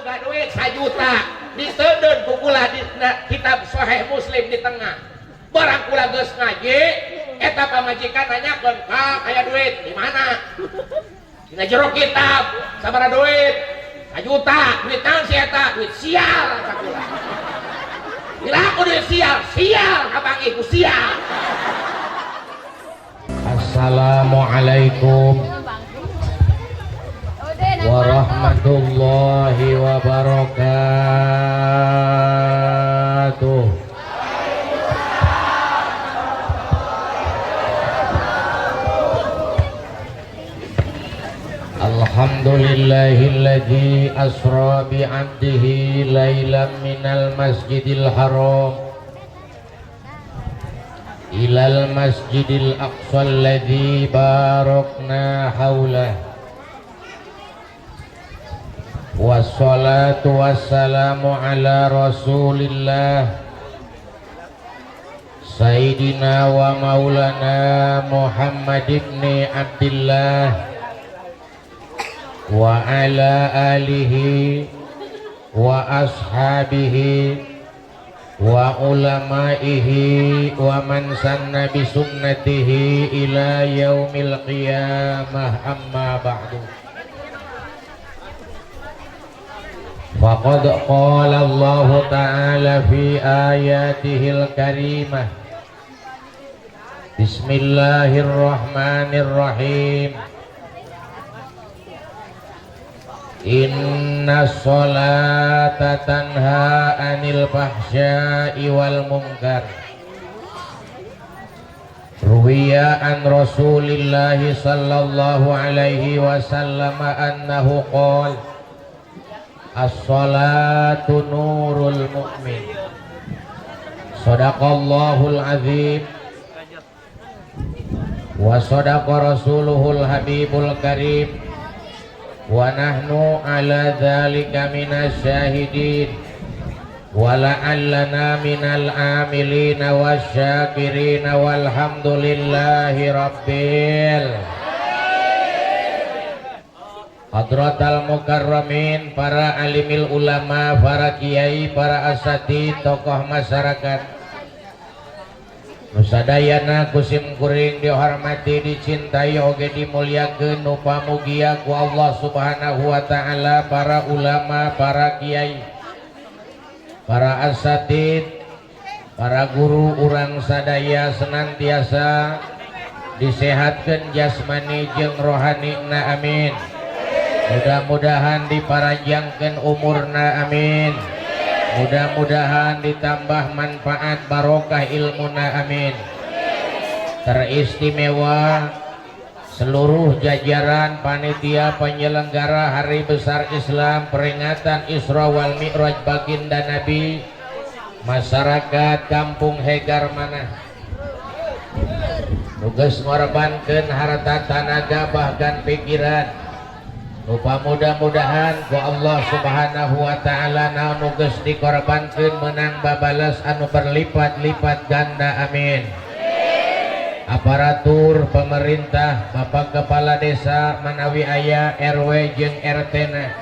Boga duit 1 juta, diteuden ku kula di kitab Sahih Muslim di tengah. Barang kula geus ngaji, eta pamajikan nanyakeun, "Kang, aya duit di mana?" "Dina jero kitab." "Sabaraha duit?" "1 juta." "Duit naon sih eta?" "Duit sial," kata kula. Bila aku duit sial, sial kapanggih ku sial. Assalamualaikum warahmatullahi wabarakatuh. Alhamdulillahilladzi asra bi'abdihi lailan minal masjidil haram ilal masjidil aqsa alladzi barakna haulah. Wassalatu wassalamu ala rasulillah Sayyidina wa maulana Muhammad ibn Abdullah wa ala alihi wa ashabihi wa ulamaihi wa man sanna bi sunnatihi ila yaumil qiyamah, amma ba'du. Faqad qala Allah Ta'ala fi ayatihil karimah. Bismillahirrahmanirrahim. Inna sholata tanha anil fahsya'i wal munkar. Ruwiya an Rasulillahi sallallahu alaihi wasallam annahu qala, as-salatu nurul mu'min. Sadaqallahul azim wa sadaqa rasuluhul habibul karim wa nahnu ala dzalika minasyahidin wa la'allana minal amilina wasyakirin walhamdulillahi rabbil. Hadratal mukarramin, para alimil ulama, para kiai, para asatid, tokoh masyarakat nusadayana kusim kuring dihormati, dicintai oge dimuliakeun, nu pamugia ku Allah Subhanahu wa taala, para ulama, para kiai, para asatid, para guru urang sadaya senantiasa disehatkeun jasmani jeung rohani na, amin. Mudah-mudahan diparanjangkeun umurna, amin. Mudah-mudahan ditambah manfaat barokah ilmuna, amin. Teristimewa seluruh jajaran panitia penyelenggara Hari Besar Islam peringatan Isra wal Mi'raj Baginda Nabi, masyarakat Kampung Hegarmanah nu geus ngorbankeun harta, tanaga, bahkan pikiran. Lupa mudah-mudahan ku Allah Subhanahu wa taala naon nu geus dikorbankeun menang babales anu berlipat-lipat ganda, amin. Aparatur pemerintah, Bapak Kepala Desa manawi aya, RW jeung RT na,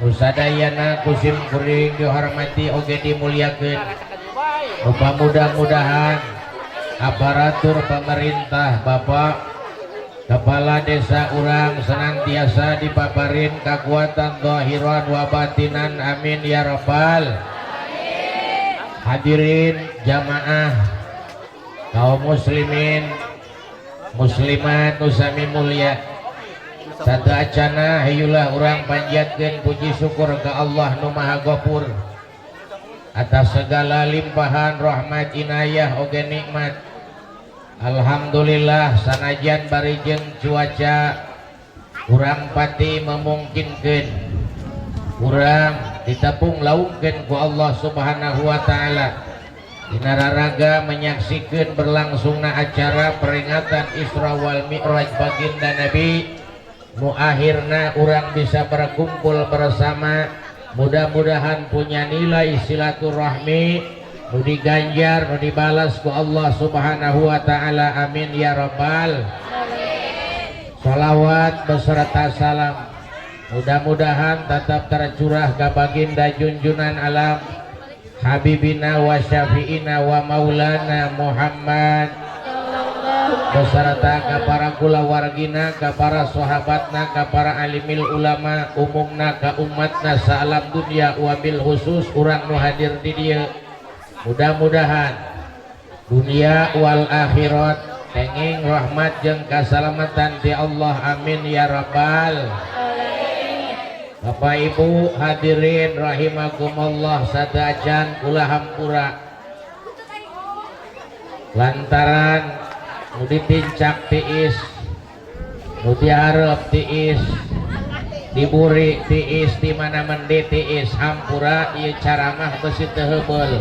nu sadayana kusim kuring dihormati oge dimuliakeun. Lupa mudah-mudahan aparatur pemerintah, Bapak Kepala Desa urang senantiasa dipaparin kekuatan zahiran wa batinan, amin ya rabbal. Hadirin jamaah kaum muslimin muslimat nu sami mulia, sateuacana hayulah urang panjatkeun puji syukur ke Allah nu Maha Ghafur atas segala limpahan rahmat, inayah oge nikmat. Alhamdulillah, sanajan bari jeung cuaca kurang pati memungkinkan, kurang ditepung laungkeun ku Allah Subhanahu wa taala dina raraga menyaksikan berlangsungna acara peringatan Isra wal Mi'raj Baginda Nabi nu akhirna urang bisa berkumpul bersama. Mudah-mudahan punya nilai silaturahmi nu diganjar, nu dibalas ku Allah Subhanahu wa taala, amin ya rabbal. Salawat beserta salam Mudah-mudahan tetap tercurah ka baginda junjunan alam Habibina wa syafi'ina wa maulana Muhammad beserta ka para kulawargina, ka para sahabatna, ka para alimil ulama, umumna ka umatna saalam dunia, wabil khusus urang nu hadir di dieu. Mudah-mudahan dunia wal akhirat kenging rahmat jeung kasalamatan ti Allah, amin ya rabbal. Bapak Ibu hadirin rahimakumullah, sadajan kula hampura lantaran nu ditincak tiis, nu dihareup tiis, diburi tiis, di mana mendi tiis. Hampura, ieu caramah besi teu heubeul.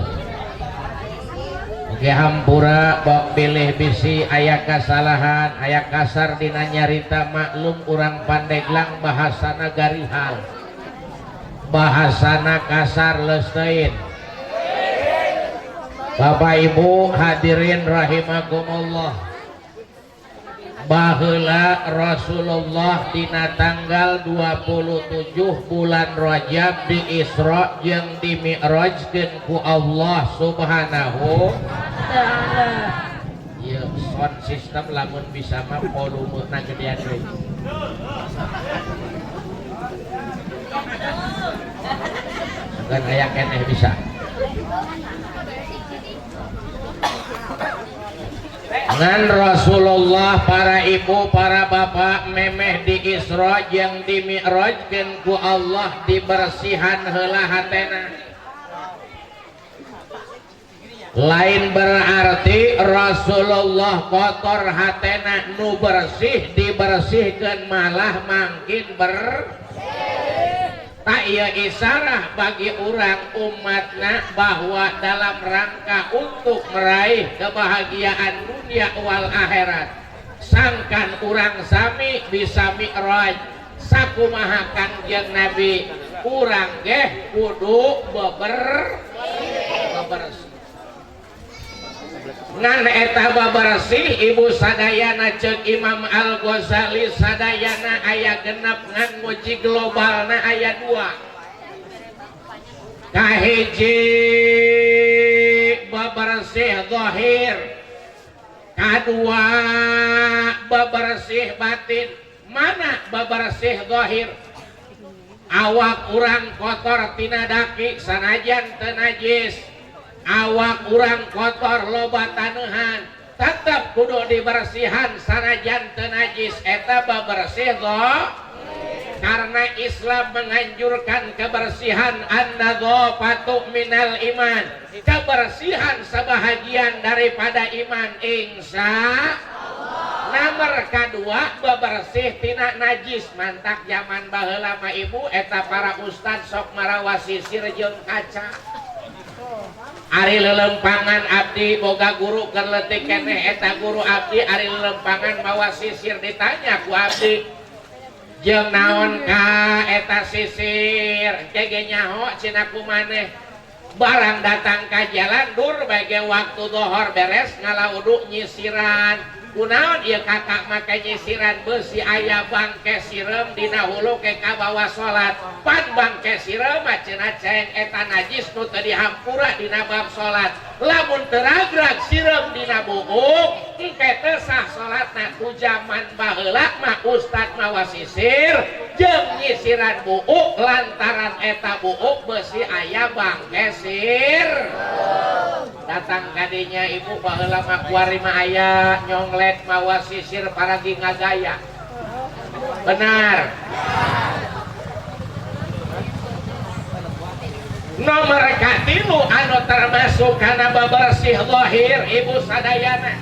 Oke, hampura bok bilih bisi aya kasalahan, aya kasar dina nyarita. Maklum, urang Pandeglang bahasana garihal, bahasana kasar leusteun. Bapak Ibu hadirin rahimakumullah, baheula Rasulullah dina tanggal 27 bulan Rajab di Isra jeung di Mi'rajkeun ku Allah Subhanahu Ta'ala. Ieu sound system lamun bisa mah volume na gedean deui. Kan aya keneh bisa. Ngan Rasulullah, para ibu, para bapak, memeh di Isra jeung di Mi'rajkeun ku Allah dibersihan heula hatena. Lain berarti Rasulullah kotor hatena, nu bersih dibersihkan malah makin ber tak iya. Isarah bagi orang umatna bahwa dalam rangka untuk meraih kebahagiaan dunia wal akhirat, sangkan urang sami bisa mi'raj sakumaha Kangjeng Nabi, urang geh kudu bebersih. Ngan eta bebersih, ibu sadayana, ceuk Imam Al-Ghazali sadayana aya 6, ngan nguji globalna aya dua. Kahiji bebersih zahir, kadua bebersih batin. Mana bebersih zahir? Awak urang kotor tina daki sanajan teu najis, awak urang kotor loba taneuhan tetep kudu dibersihan sanajan teu najis, eta bebersih zahir. Karena Islam menganjurkan kebersihan, an-nadzafatu minal iman, kebersihan sebahagian daripada iman, insya. Nomor kedua bebersih tina najis. Mantak zaman baheula mah, ibu, eta para ustad sok marawa sisir jeung kaca. Ari lelempangan, abdi boga guru keur leutik keneh, eta guru abdi ari lelempangan mawa sisir. Ditanya ku abdi, "Jeung naon ka eta sisir?" "Engke ge nyaho," cenah, "ku maneh." Barang datang ka jalan dur bae, waktu dohor beres ngala uduk, nyisiran. "Kunaon ieu kakak make nyisiran?" "Beusi aya bangke sireum dina hulu ke kabawa salat." "Pan bangke sireum mah," cenah, "ceng eta najis nu teu dihampura dina bab salat. Lamun teu ragrag sireum dina buuk, engke teu sah salatna." Ku zaman baheula mah ustad mawa sisir jeung nyisiran buuk lantaran eta buuk beusi aya bangke sir. Datang kadinya, ibu. Baheula mah kuari mah aya nyonglet mawa sisir paragi ngagaya. Benar. Nomor katilu anu termasuk kana bebersih zahir, ibu sadayana,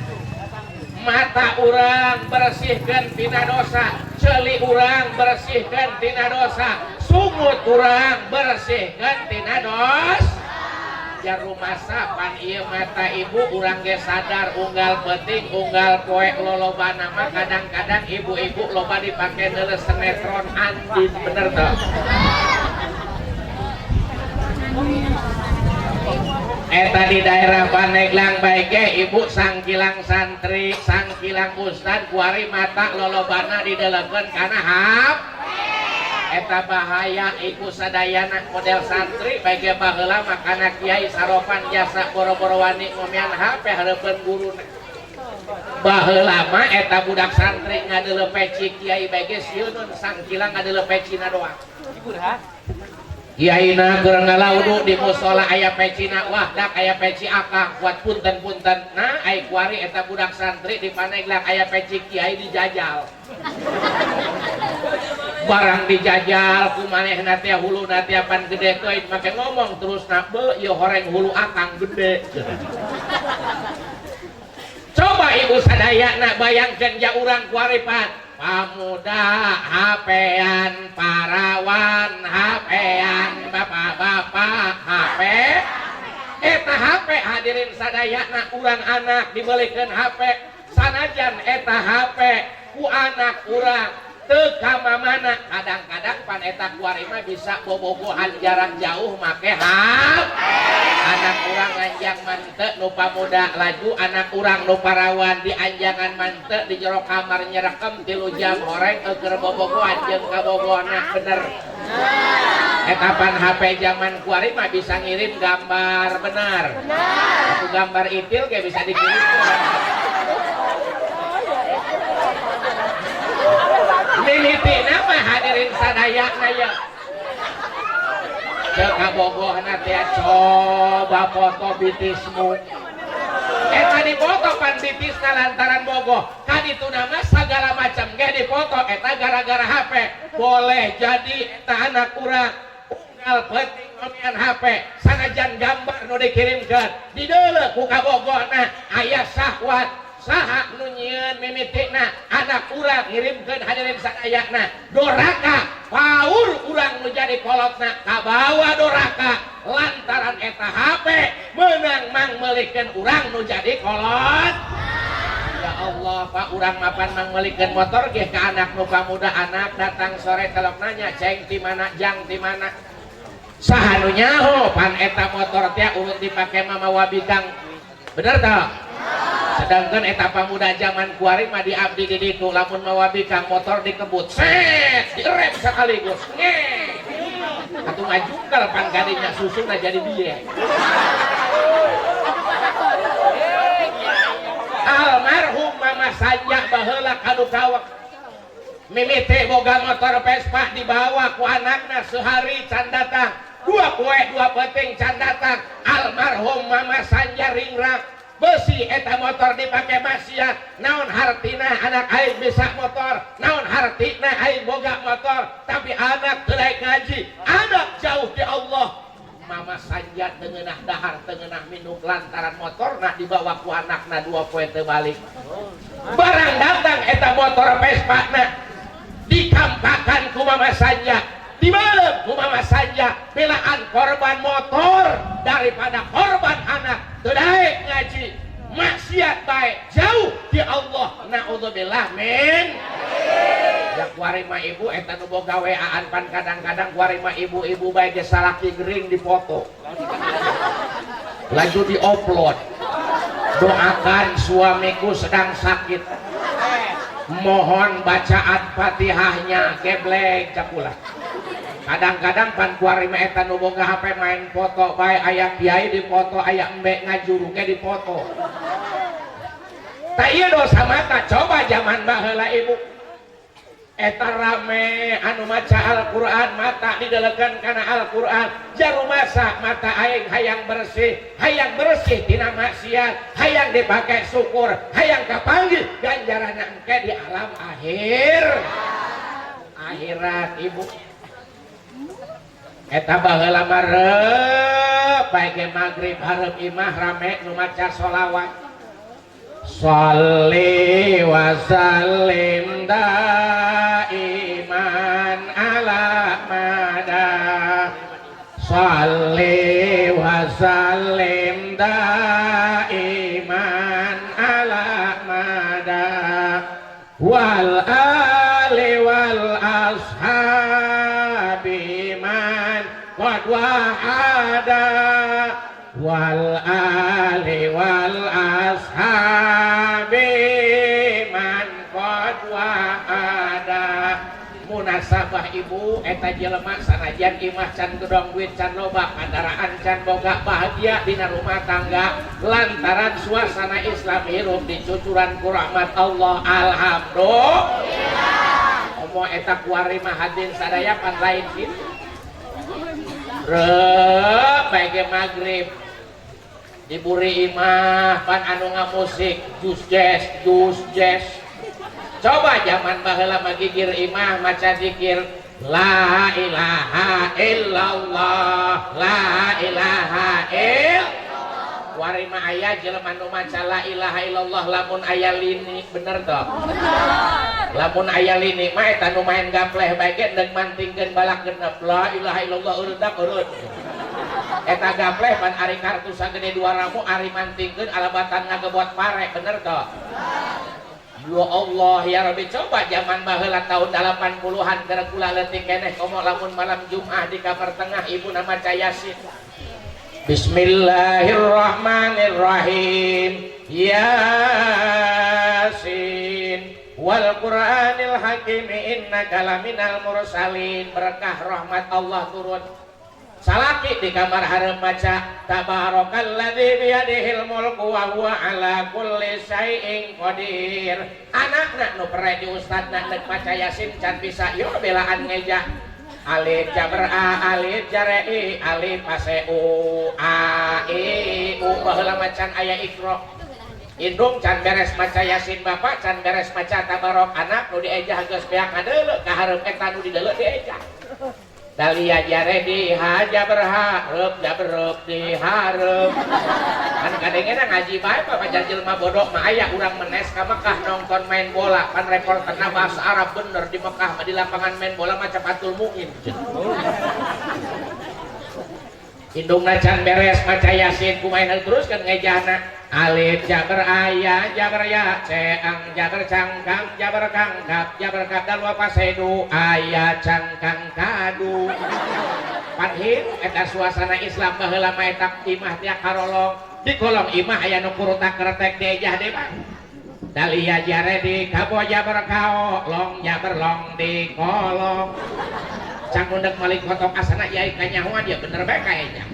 mata urang bersihkan tina dosa, ceuli urang bersihkan tina dosa, sungut urang bersihkan tina dosa. Jarumasa pan ieu mata, ibu, urang ge sadar unggal peuting unggal poe lolobana mah kadang-kadang ibu-ibu loba dipake neuleuh sinetron Andin, bener teu? Eta di daerah Pandeglang bae ge, ibu, sangkilang santri sangkilang ustad kuari mata lolobana didelekeun kana HP. Eta bahaya iku sadayana model santri bae ge baheula mah kana kiai saropan jasa boro-boro wani ngomean HP hareupeun guruna. Baheula mah eta budak santri ngadeuleu peci kiai bae ge sieun sangkila ngadeuleu pecina doang. Kiaina keur ngalaudu di musola aya pecina, wah dak aya peci akang kuat punten-punten. Nah ai kuari eta budak santri di Pandeglang aya peci kiai dijajal. Barang dijajal ku manehna teh huluna teh pan gede teuing make ngomong terus na beuh ieu horeng hulu akang gede. Coba ibu sadayana bayangkeun ja urang kuari pan pamuda HP-an, parawan HP-an, bapak-bapak HP. Eta HP hadirin sadayana urang anak dibelikeun HP sanajan eta HP ku anak urang teu ka mamana kadang-kadang pan eta kuari mah bisa bobogohan jarak jauh make HP. Anak urang nganjang mante nu pamuda laju, anak urang nu parawan dianjangan mante di jero kamar nyerekem 3 jam horeng keur bobogohan jeung kabogohna bener. Eta pan HP zaman kuari mah bisa ngirim gambar benar. Aku gambar itil ge bisa dikirim. Mimitina mah hadirin sadayana ye. Ceuk kabogohna teh coba foto bitismu. Eta dipoto pan bitisna lantaran bogoh. Kadituna mah sagala macam ge dipoto eta gara-gara HP. Boleh jadi eta anak urang unggal peuting ngomean HP sanajan gambar nu dikirimkeun dideuleu ku kabogohna aya syahwat. Saha nu nyieun mimitina anak urang ngirimkeun hadirin sadayana doraka paur urang nu jadi kolotna kabawa doraka lantaran eta HP meunang mang meulikeun urang nu jadi kolot. Ya Allah Pak urang mapan mang meulikeun motor ge ka anak nu pamuda anak datang sore telok nanya ceng ti mana jang ti mana saha nu nyaho pan eta motor teh urut dipake mama wabikang bener teu? Sedangkan eta pamuda zaman kuari mah di abdi di ditu lamun mawa bikang motor dikebut set direm sekaligus nge atuh ngajungkal pan kadinya susuna jadi bieu. Almarhum Mama Sanja baheula kadu kawak mimiti boga motor Vespa dibawa ku anakna sehari can datang 2 poe 2 peuting can datang. Almarhum Mama Sanja ringrang besi eta motor dipake maksiat naon hartina anak aing bisa motor naon hartina aing boga motor tapi anak teu daek ngaji anak jauh di Allah. Mama Sanja teu ngeunah dahar teu ngeunah minum lantaran motorna dibawa ku anakna 2 poe teu balik. Barang datang eta motor Vespa na dikampakan ku Mama Sanja dibalem ku Mama Sanja belaan korban motor daripada korban anak teu daek ngaji maksiat bae jauh di Allah naudzubillah min. Ya kuari mah ibu eta nu boga WA-an pan kadang-kadang kuari mah ibu-ibu bae ge salaki gering dipoto laju diupload doakan suamiku sedang sakit mohon bacaan Fatihahnya geblek cakulah. Kadang-kadang pan kuari mah eta nu boga HP main foto bae aya kiai dipoto aya embe ngajuru ge dipoto. Tah ieu dosa mata coba zaman baheula ibu eta rame anu maca Al-Qur'an mata didelekeun kana Al-Qur'an jarumasa mata aing hayang bersih tina maksiat hayang dipake syukur hayang kapanggih ganjaranna engke di alam akhir akhirat ibu. Eta baheula mah reup bae ge magrib hareup imah rame nu maca sholawat sholli wa sallim daiman ala mada sholli wa sallim daiman ala mada wal ali wal ashabi man qad wa'ada wal ali wal ashabi man qad wa'ada. Munasabah ibu eta jelema sanajan imah can gedong, duit can loba, kandaraan can boga, bahagia dina rumah tangga lantaran suasana Islam hirup dicucuran ku rahmat Allah. Alhamdulillah. Omo eta kuari mah hadirin sadaya pan lain kitu. Rep bae maghrib diburi imah pan anu ngamusik jus jazz, jus jazz. Coba zaman baheula mah gigir imah maca zikir la ilaha illallah, la ilaha illallah. Kuari mah aya jelema nu maca la ilaha illallah lamun aya lini, bener toh? Lamun aya lini mah eta nu main gapleh bae ge deuk mantingkeun balak genep la ilaha illallah, eureun eureun. Eta gapleh pan ari kartu sagede dua ramu, ari mantingkeun alabatan ngagebot pare, bener toh? Ya Allah ya Rabbi, coba zaman baheula tahun 80-an keur kula leutik keneh, komo lamun malam Jumat di kamar tengah ibu maca Yasin. Bismillahirrahmanirrahim. Yasin wal Qur'anil Hakim innaka laminal mursalin. Berkah rahmat Allah turun. Salaki di kamar hareup maca tabarakalladzi biyadihil mulku wa huwa ala kulli syai'in qadir. Anakna nu pere di ustadna deuk maca Yasin can bisa, yo belaan ngeja alif jabar a, alif jare i, alif pase u, a i u. Baheula macan aya Iqra. Indung can beres maca Yasin, bapak can beres maca tabarok, anak nu diejah geus beak ngadeuleu ka hareup, eta nu dideuleu diejah. Dalia jare di haja berharep jaberep di hareup. Kan kadengena ngaji bae papajar jelema bodoh mah. Aya urang menes ka Mekah nonton main bola, pan reporterna bahasa Arab bener. Di Mekah mah di lapangan main bola maca Fathul Muin. Indungna can beres maca Yasin, kumaha terus kan ngejahna alif jabar aya jabar ya ceang jabar cangkang jabar kangkap jabar kap dan wapasedu aya cangkang kadu. Pan eta suasana Islam baheula mah. Eta imah tiap karolong, di kolong imah aya nu kurutak kretek diejah deui mah dalia jare di kabo jabar kao long jabar long di kolong. Cangundek malik kotok asana yai kanyahoan dia bener bae kayaknya.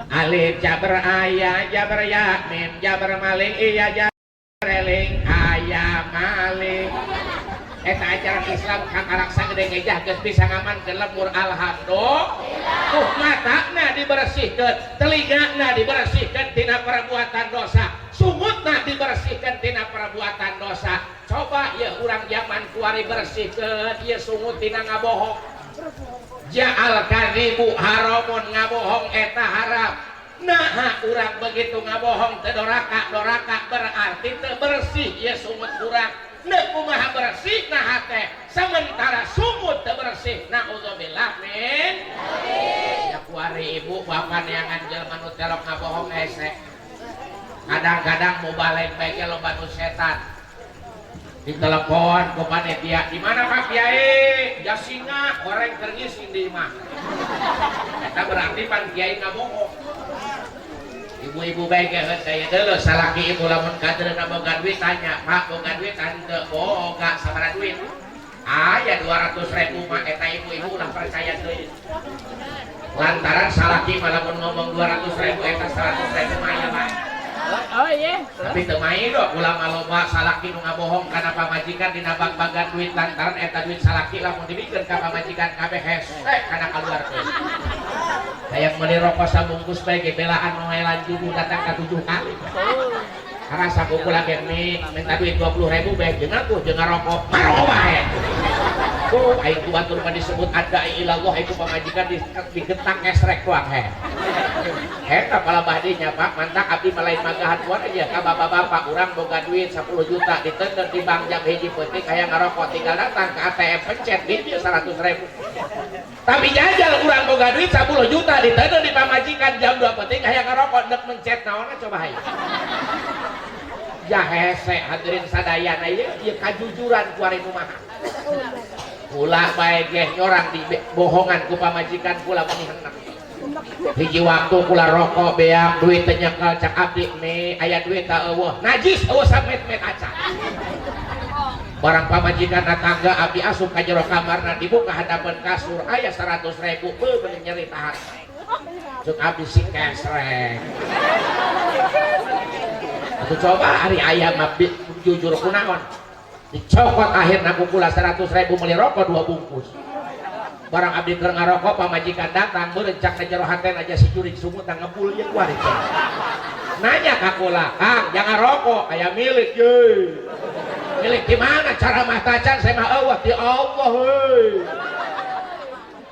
Alif jabar aya jabar ya mim jabar maling iya jareling aya maling. Eta ajaran Islam kakarak sagede ngejah geus bisa ngamankeun lembur. Alhamdulillah. Tuh matana dibersihkeun, telingana dibersihkeun tina perbuatan dosa, sungutna dibersihkeun tina perbuatan dosa. Coba ya urang zaman kuari bersihkeun ieu sungut tina ngabohong. Ja'al kadzibu haramun, ngabohong eta haram. Nah, urang begitu ngabohong teu doraka doraka, berarti teu bersih ya sungut urang. Neuk kumaha bersih nah hate sementara sungut teu bersih? Naudzubillah min. Ya kuari ibu bapak neangan jelema nu telok ngabohong hese. Kadang-kadang mau balik bae ge loba nu setan. Ditelepon ku panitia, "Di mana Pak Kiai?" "Jasinga orang keur ngising di imah." Eta berarti pan kiai ngabohong. Ibu-ibu bae ge saya deuleu salaki ibu lamun kadeurna boga duit, tanya, "Pak, boga duit henteu?" "Boga." "Sabaraha duit?" "Aya 200 ribu mah." Eta ibu-ibu ulah percaya deui lantaran salaki mah lamun ngomong 200 ribu, eta 100 ribu mah aya bae. Oh iya. Tapi teu main dong, ulama loba salaki nu ngabohong kana pamajikan dina bag-bagan duit, lantaran eta duit salaki lamun dibikeun ka pamajikan kabeh hese kana kaluarkeun. Hayang meuli rokok sabungkus bae ge belaan moelan judu datang ka 7 kali. Karasa ku kula ge mi minta duit 20 ribu bae jeung aku jeung ngarokok maro bae. Tuh aing ku batur mah disebut ada ilallah itu pamajikan digetak ngesrek doang he. Eta palabah dinya Pak, mantak abdi mah lain magahan buat aja ka bapak-bapak. Urang boga duit 10 juta ditender di bank jam 1 peuting hayang ngarokok, tinggal datang ke ATM pencet di dia 100 ribu. Tapi jajal urang boga duit 10 juta ditender di pamajikan jam 2 peuting hayang ngarokok, dek mencet naonna coba hayu? Ya hese hadirin sadayana, ieu ieu kajujuran kuari nu maha. Ulah bae geh nyorang di bohongan ku pamajikan kula meni hendak. Hiji waktu kula rokok beak duit teu nyekel, cak abdi, "Mi, aya duit tak?" "Eueuh." "Najis, eueuh samet-met acan." Barang pamajikan tangga, abdi asup ka jero kamarna, dibuka handapeun kasur aya 100 ribu. Beuh, bener nyeri tahan. Cek abdi, si kesrek. Atuh coba ari aya mah jujur kunaon? Dicokot akhirna ku kula 100 ribu, meuli rokok dua bungkus. Barang abdi keur ngarokok, pamajikan datang. Beureun cak jero hatena aja, si jurig sungut ngebul ieu kuari. Nanya ka kula, "Kang, jangan rokok aya milik ye?" "Milik di mana? Cara mah tacan, saya mah euweuh." "Di Allah heuy."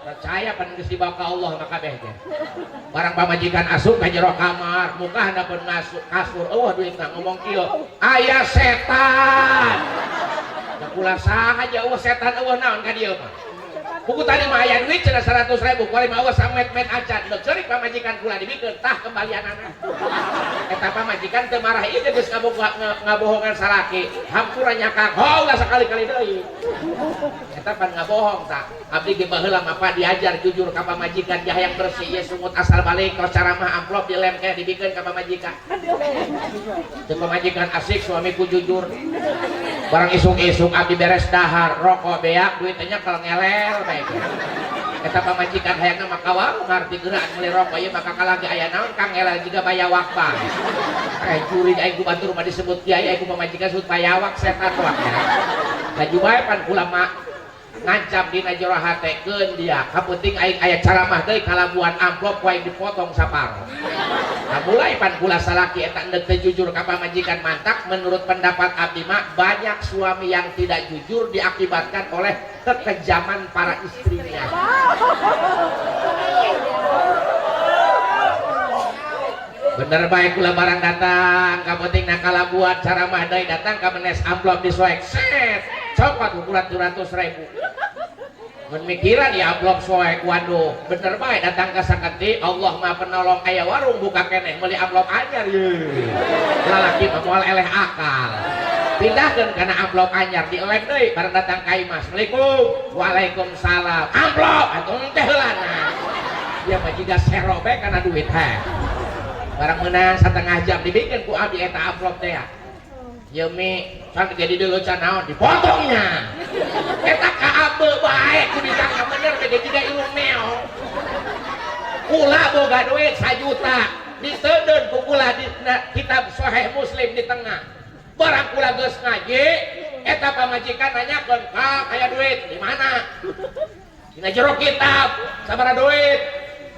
Percaya pan geus dibawa ka Allah maka kabeh teh. Barang pamajikan asup ka jero kamar, muka handapeun ngasuk kasur, euweuh duitna. Ngomong kieu, "Aya setan." Da kula saha aja, euweuh setan, euweuh naon ka dieu mah. Buku tadi mah aya duit cenah 100 ribu, kuari mah euweuh samet-met acan. Deuk ceurik pamajikan kula, dibikeun tah kembalianana. Eta pamajikan teu marah, ieu geus ngabohongan salaki. Hampura nya, Kang, ho ulah sakali-kali deui. Eta pan ngabohong tah. Abdi ge baheula mah, Pak, diajar jujur ka pamajikan, jah yang bersih ieu sungut asal balik tos ceramah, amplop dilem kayak dibikeun ka pamajikan. Ceuk pamajikan, "Asik, suamiku jujur." Barang isuk-isuk abdi beres dahar, rokok beak, duitnya kalau ngelel bae. Eta pamajikan hayangna maka warung ngarti geura meuli rokok ieu, maka kalagi aya naon, Kang, ngelel jiga bayawak bae. Eh, jurig aing ku batur mah disebut kiai, aing ku pamajikan disebut bayawak, setan doang ya. Laju bae pan kula mah ngancam dina jero hate, keun dia kapenting aing aya ceramah deui kalabuan, amplop ku aing dipotong saparo. Nah, mulai pan kula salaki eta endek teu jujur ka pamajikan. Mantak menurut pendapat abdi mah banyak suami yang tidak jujur diakibatkan oleh kekejaman para istrinya. Bener bae kula, barang datang kapenting na kalabuan ceramah deui, datang ka menes, amplop disoek, set, cokot ukuran 200 ribu. Mun mikiran ya amplop soek, waduh, bener bae datang ke saketi, Allah Maha Penolong, aya warung buka keneh, meuli amplop anyar ye. Lalaki mah moal eleh akal. Pindahkeun kana amplop anyar, dielek deui. Bareng datang ka imah, "Assalamualaikum." "Waalaikumsalam." "Amplop." Atuh teh heulana. Dia mah jiga sero bae kana duit ha. Barang menang setengah jam, dibikin ku abdi eta amplop teh. Ya mi, can jadi dulu can naon dipotongnya. Eta kaabe bae ku disangka bener bege jiga irung meong. Kula boga duit 1 juta, diteuden ku kula di kitab Sahih Muslim di tengah. Barang kula geus ngaji, eta pamajikan nanyakeun, "Kang, aya duit di mana?" "Dina jero kitab." "Sabaraha duit?"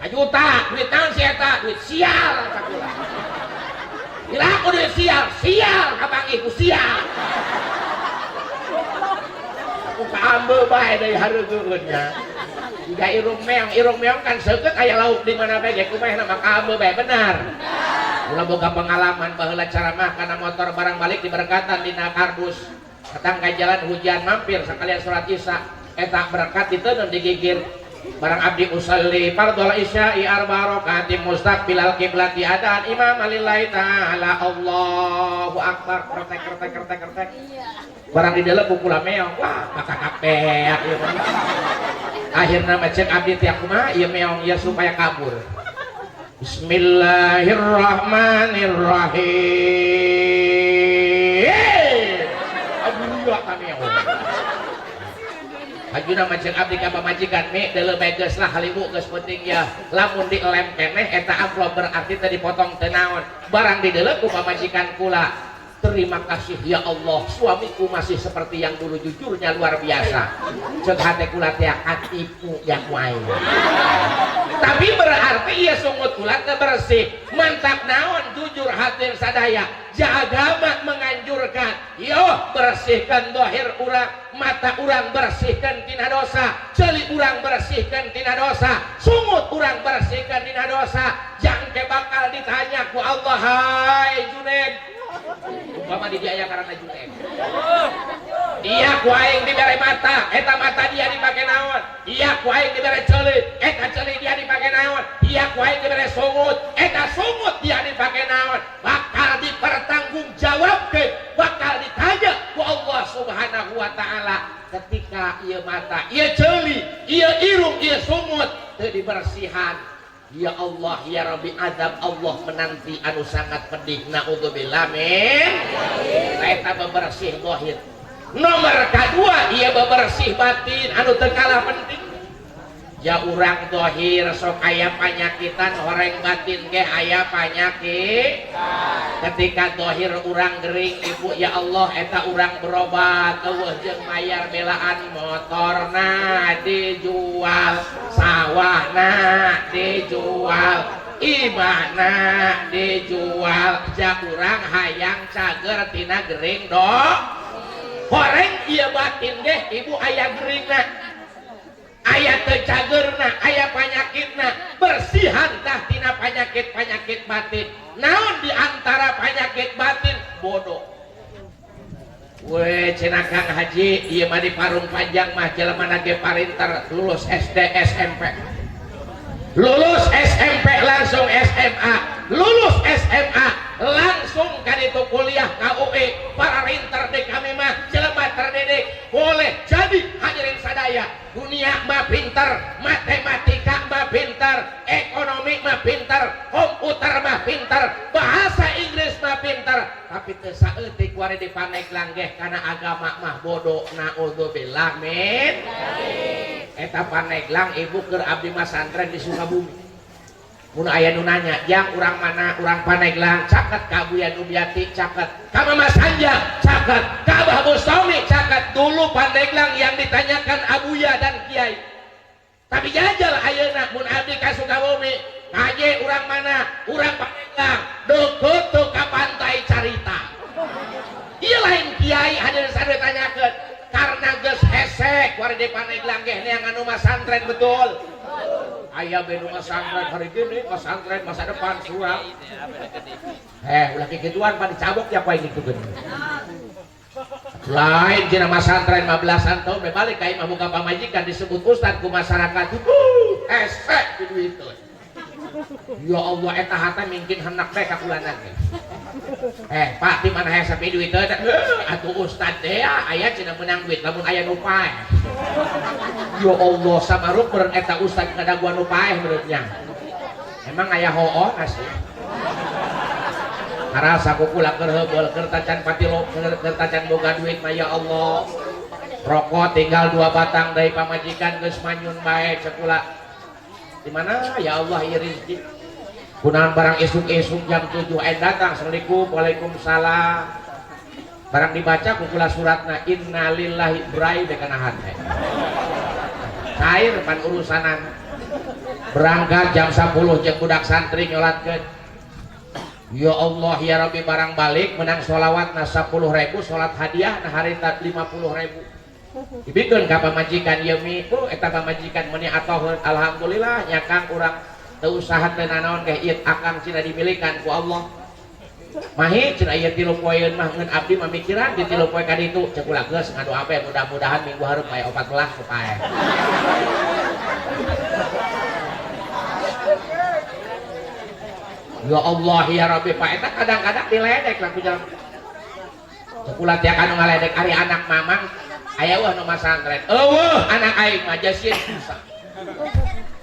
"1 juta." "Duit naon si eta?" "Duit sial," cak kula. Bila aku duit sial, sial kapanggih ku sial. Aku kaambe bae deui hareugeun nya. Jika irung meong, irung meong kan seukeut aya lauk di mana bae ge kumaha mah kaambe bae, benar. Kula boga pengalaman baheula ceramah kana motor, barang balik diberkatan dina kardus. Datang ka jalan hujan, mampir sekalian sholat Isya, eta berkat diteundeun digigir. Barang abdi usalli fardhol isya'i arba rakaatin mustaqbilal kiblati adaan imam lillahi ta'ala, Allahu akbar, kertek kertek kertek kertek. Barang di dalam kula meong, wah, maka kapeak ieu mah. Akhirna mah cek abdi teh, kumaha ieu meong ya supaya kabur? Bismillahirrahmanirrahim. Aduh ya, meong. Hajuna mah cek abdi ka pamajikan, "Mi, deuleu bae geus lah, halibu geus penting ya." Lamun dielem keneh eta amplop berarti teh dipotong teu naon. Barang dideuleu ku pamajikan kula, "Terima kasih ya Allah, suamiku masih seperti yang dulu, jujurnya luar biasa." Cek hate kula teh, katipu ya ku aing. Tapi berarti ieu sungut kula teh bersih. Mantap naon jujur hadir sadaya. Ja agama menganjurkan, yo bersihkan dohir urang, mata urang bersihkan tina dosa, ceuli urang bersihkan tina dosa, sungut urang bersihkan tina dosa. Jangke bakal ditanya ku Allah, "Hai Juned." Umpama di dia karena Juned. Dia ku aing dibere mata, eta mata dia dipake naon? Dia ku aing dibere ceuli, eta ceuli dia dipake naon? Dia ku aing dibere sungut, eta sungut dia dipake naon? Bakal dipertanggungjawabkeun, bakal ditanya ku Allah Subhanahu wa taala ketika ieu mata, ieu ceuli, ieu irung, ieu sungut teu dibersihan. Ya Allah ya Rabbi, azab Allah menanti anu sangat pedih. Naudzubillah min. Eta bebersih zahir. Nomor kedua ieu bebersih batin anu teu kalah penting. Ya urang dohir sok aya panyakitan, horeng batin ge aya panyakit. Ketika dohir urang gering, ibu, ya Allah, eta urang berobat euweuh jeung mayar belaan, motorna dijual, sawahna dijual, imahna dijual, ja urang hayang cager tina gering do horeng ieu batin ge, ibu, aya geringna, aya teu cagerna, aya panyakitna. Bersihan tah tina panyakit-panyakit batin. Naon di antara panyakit batin? Bodoh we cenah Kang Haji, ieu mah di Parung Panjang mah jelema ge parinter, lulus SD, SMP, lulus SMP langsung SMA, lulus SMA langsung kan itu kuliah ka UI. Para rinter di kami mah jelema terdidik. Boleh jadi, hadirin sadaya, dunia mah pinter, matematika mah pinter, ekonomi mah pinter, komputer mah pinter, bahasa Inggris mah pinter, tapi teu saeutik wari di Pandeglang ge kana agama mah bodoh, naudzubillah min. Eta Pandeglang, ibu, keur abdi mah santren di Sukabumi. Mun aya nu nanya, "Jang, urang mana?" "Urang Pandeglang." Caket ka Buya Nubiati, caket ka Mama Sanja, caket ka Abah Bustami, caket. Dulu Pandeglang yang ditanyakan Abuya dan Kiai. Tapi jajal ayeuna mun abdi ka Sukabumi, "Kaje, urang mana?" "Urang Pandeglang." "Deket tuh ka Pantai Carita?" Ieu lain kiai, hadirin sadaya, tanyakeun karena geus hese kuari di Pandeglang ge neangan nu masantren. Betul, aya be nu masantren hari gini, masantren masa depan surang. Eh, ulah kikituan pan dicabok ya ku aing gitukeun. Lain cenah masantren mah belasan tahun be balik ka imah buka pamajikan, disebut ustad ku masyarakat, hese di duit. Ya Allah, eta hate mungkin hendak teh ka kulana ge. "Eh, Pak, di mana hese pi duit teh?" "Atuh ustad teh aya cenah menang duit lamun aya nu paeh." Ya Allah, samaruk beureun eta ustad ngadaguan nu paeh beureun nya. Emang aya hooh sih. Karasa ku kula keur heubeul, keur tacan patilo, keur tacan boga duit mah, ya Allah. Rokok tinggal dua batang dari pamajikan geus manyun bae, cek kula. Di mana ya Allah ieu rezeki? Kunaon barang isuk-isuk jam 7 aya datang, "Assalamualaikum." "Waalaikumsalam." Barang dibaca ku kula suratna, innalillahi, brai be kana hate. Cair pan urusanan. Berangkat jam 10 jeung budak santri nyolatkeun. Ya Allah ya Rabbi, barang balik menang sholawat na 10 ribu, sholat hadiah na harita 50 ribu. Dibikeun ka pamajikan ieu mi, oh eta pamajikan meuni atoheun, alhamdulillah nya Kang, urang teu usaha teu nanaon ge ieu akang cenah dimilikan ku Allah. Mahi cenah ieu 3 poeun mah ngeun abdi mah mikiran di 3 poe ka ditu, cek ulah geus ngadoa bae, mudah-mudahan minggu hareup aya 14 ku paeh. Ya Allah ya Rabbi, Pak, eta kadang-kadang diledek lah ku jalan. Cek ulah tiap anu ngaledek, ari anak mamang aya eueuh nu masantren. Eueuh, anak aing mah jasieun susah.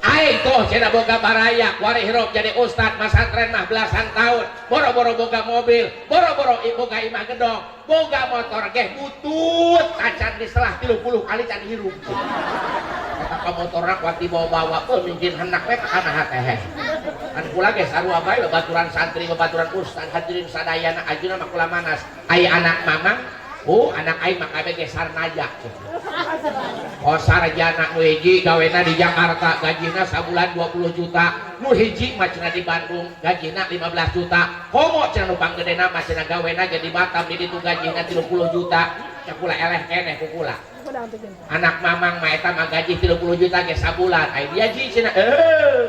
Aing tuh cenah boga baraya, kuari hirup jadi ustad masantren mah belasan tahun, boro-boro boga mobil, boro-boro boga imah gedong, boga motor geh butut tacan diselah 30 kali can hirup. Eta ka motorna kuat dibawa-bawa, oh mungkin hendak we ka kana hate. Kan kula ge sarua bae babaturan santri, babaturan ustad, hadirin sadayana, ajuna mah kula manas. Aya anak mamang, oh anak aing mah kabeh ge sarnaja. Oh sarjana, nu hiji gawena di Jakarta gajina sabulan 20 juta, nu hiji mah cenah di Bandung gajina 15 juta. Komo cenah nu panggedena mah cenah gawena ge di Batam, di ditu gajina 30 juta. Cek kula eleh keneh ku kula. Anak mamang mah eta mah gaji 30 juta ge sabulan. Ai dia ji cenah eh.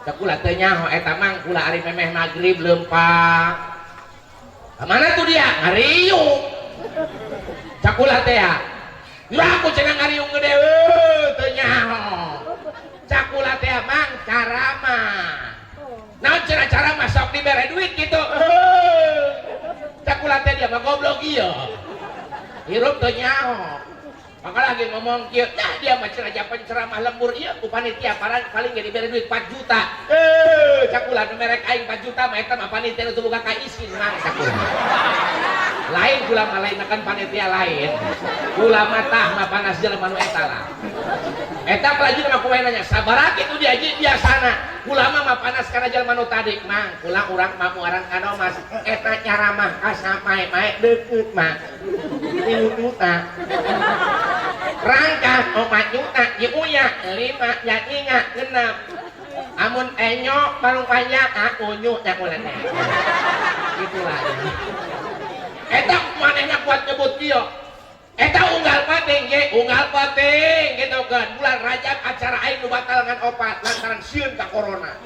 Cek kula teu nyaho eta mang kula ari memeh magrib leumpang. Ka mana tuh dia? Ngariung. Cek kula teh ya. Ya aku cenah ngariung gede teu nyaho. Cek kula teh mang caramah. Naon cenah caramah, sok dibere duit gitu. Cek kula teh dia mah goblok ieu. Hirup teu nyaho. Maka lagi ngomong kieu, nah dia mah cenah japan ceramah lembur ieu ku panitia paling ge dibere duit 4 juta. Cek kula nu merek aing 4 juta mah eta mah panitia nu teu boga kaisin mang cek kula. Lain kula mah, lain kan panitia lain. Kula mah tah mah panas jelema nu eta lah. Eta pelaju mah kumaha nanya, sabaraha kitu diaji biasana. Kula mah panas kana jelema nu tadi, Mang, kula urang mah muaran ka Domas. Eta nyaramah ka sampai-mae deukeut mah. 3 juta. Rangkah 4 juta, diuya 5 jadinya 6. Amun enyo parung panjang, ah unyu nya kula teh. Itulah. Eta manehna kuat nyebut kieu. Eta unggal pating ye, unggal pating gitu kan. Bulan Rajab acara aing nu batal ngan 4 lantaran sieun ka corona.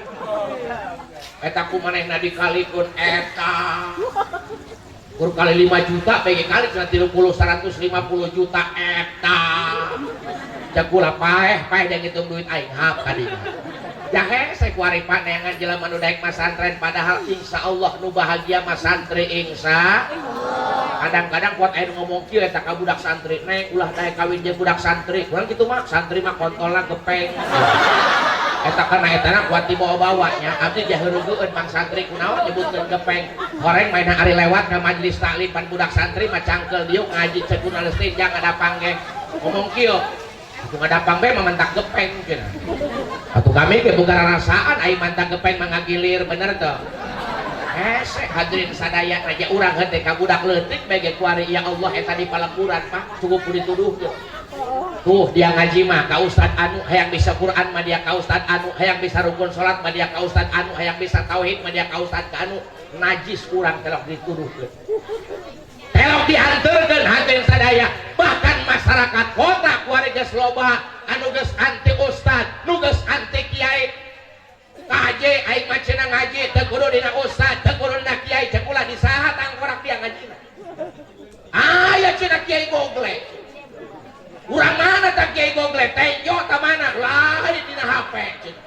Eta ku manehna dikalikeun eta. Kur kali 5 juta bagi kali cenah 30 150 juta eta. Cek kula paeh, paeh da ngitung duit aing hap kadinya. Jahe saya kuari paneangan jelema nu daek masantren padahal insya Allah nu bahagia mah santri insya. Kadang-kadang kuat aing ngomong kieu eta ka budak santri, neng ulah daek kawin jeung budak santri. Kurang kitu mah santri mah kontolna gepeng. Eta kana etana kuat dibawa-bawa nya abdi jaheureugeun mang santri kunaon nyebutkeun gepeng. Horeng mainna ari lewat ka majelis taklim pan budak santri mah cangkel diuk ngaji cekuna leutik jangan ngadapang ge. Ngomong kieu atuh ngadapang bae mah mentak gepeng cenah. Atuh kami ge boga rarasaan ai mantak gepeng mah ngagilir bener teu? Hese hadirin sadaya raja urang heuh teh ka budak leutik bae ge kuari ya Allah eta di paleburan Pak cukup dituduhkeun. Tuh dia ngaji mah ka ustad anu hayang bisa Quran mah dia ka ustad anu hayang bisa rukun salat mah dia ka ustad anu hayang bisa tauhid mah dia ka ustad ka anu najis urang telok dituduhkeun. Telok dihanteurkeun hadirin sadaya bahkan masyarakat kota kuari geus loba anu geus anti ustad nu geus anti kiai. Kaje aing mah cenah ngaji teu kudu dina ustad teu kudu dina kiai cek ulah di saha tangkorak dia ngajina. Aya cenah kiai gogle. Urang mana tak kiai gogle tenjo ta mana lain dina HP cenah.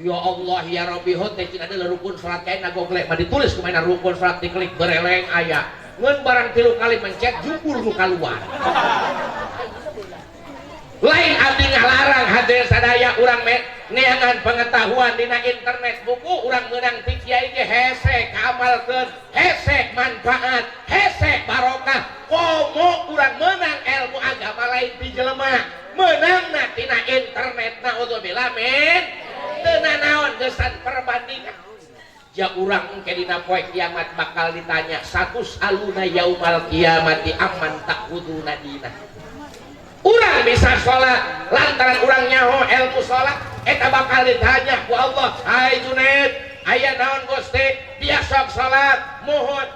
Ya Allah ya Rabbi hot teh cenah ada rukun salat kae na gogle mah ditulis kumaha rukun salat diklik bereleng aya. Ngeun barang 3 kali mencet jubur nu kaluar. Lain abdi ngalarang hadirin sadaya urang neangan pengetahuan dina internet buku urang meunang ti kiai ge hese kaamalkeun hese manfaat hese barokah komo urang meunang ilmu agama lain ti jelema meunangna tina internet naudzubillah min teu nanaon geusan perbandingan ja urang engke dina poe kiamat bakal ditanya satus aluna yaumal kiamati amman ta'buduna dina. Urang bisa sholat lantaran urang nyaho ilmu sholat eta bakal ditanya ku Allah, hai Junaid aya naon Gusti dia sok sholat mohon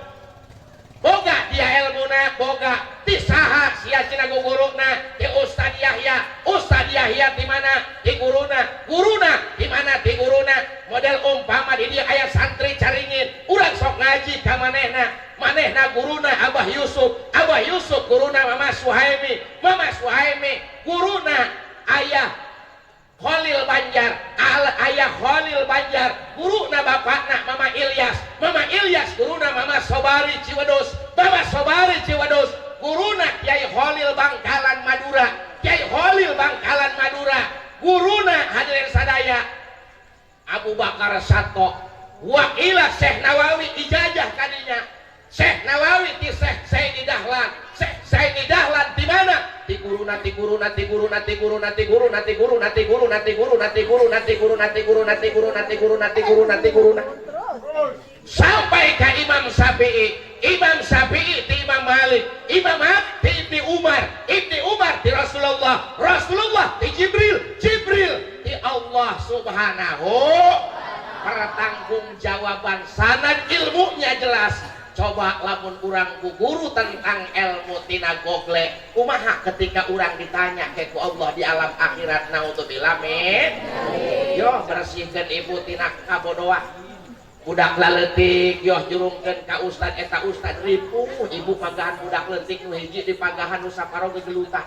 boga dia ilmuna boga ti saha sia cenah guguruna ti Ustad Yahya. Ustad Yahya ti mana ti guruna guruna ti mana ti guruna model umpama di dieu aya santri Caringin urang sok ngaji ka manehna manehna guruna Abah Yusuf Abah Yusuf guruna Mama Suhaimi Mama Suhaimi guruna ayah Khalil Banjar al ayah Khalil Banjar guruna bapakna Mama Ilyas Mama Ilyas guruna Mama Sobari Ciwedus Mama Sobari Ciwedus guruna Kiai Khalil Bangkalan Madura Kiai Khalil Bangkalan Madura guruna hadirin sadaya Abu Bakar Sato wakila Syekh Nawawi ijazah kadinya Syekh Nawawi ti Syekh Saidi Dahlan Syekh Saidi Dahlan di mana ti guruna ti guruna ti guruna ti guruna ti guruna ti guruna ti guruna ti guruna ti guruna ti guruna ti guruna ti guruna ti guruna ti guruna ti guruna sampai ke Imam Syafi'i Imam Syafi'i ti Imam Malik Imam Malik ti Ibni Umar Ibni Umar ti Rasulullah Rasulullah ti Jibril Jibril ti Allah Subhanahu pertanggungjawaban sanad ilmunya jelas. Coba lamun urang ku guru tentang ilmu tina gogle kumaha ketika urang ditanya ke ku Allah di alam akhirat naudzubillah min. Yo bersihkeun ibu tina kabodohan budak laletik yo jurungkeun ka ustad eta ustad ripuh ibu pagahan budak leutik nu hiji dipagahan nu saparo gegelutan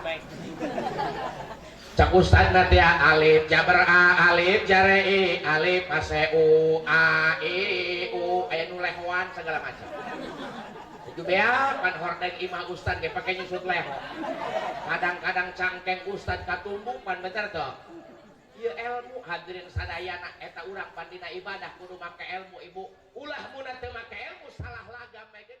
cak ustadna teh alif jabar a alif jare i alif a c u a i u aya nu lehoan segala macam itu bea pan hordeng imah ustad ge pake nyusut leho kadang-kadang cangkeng ustad katumbuh pan bener teu ieu ilmu hadirin sadayana eta urang pan dina ibadah kudu make ilmu ibu ulah mun teu make ilmu salah lagam ge.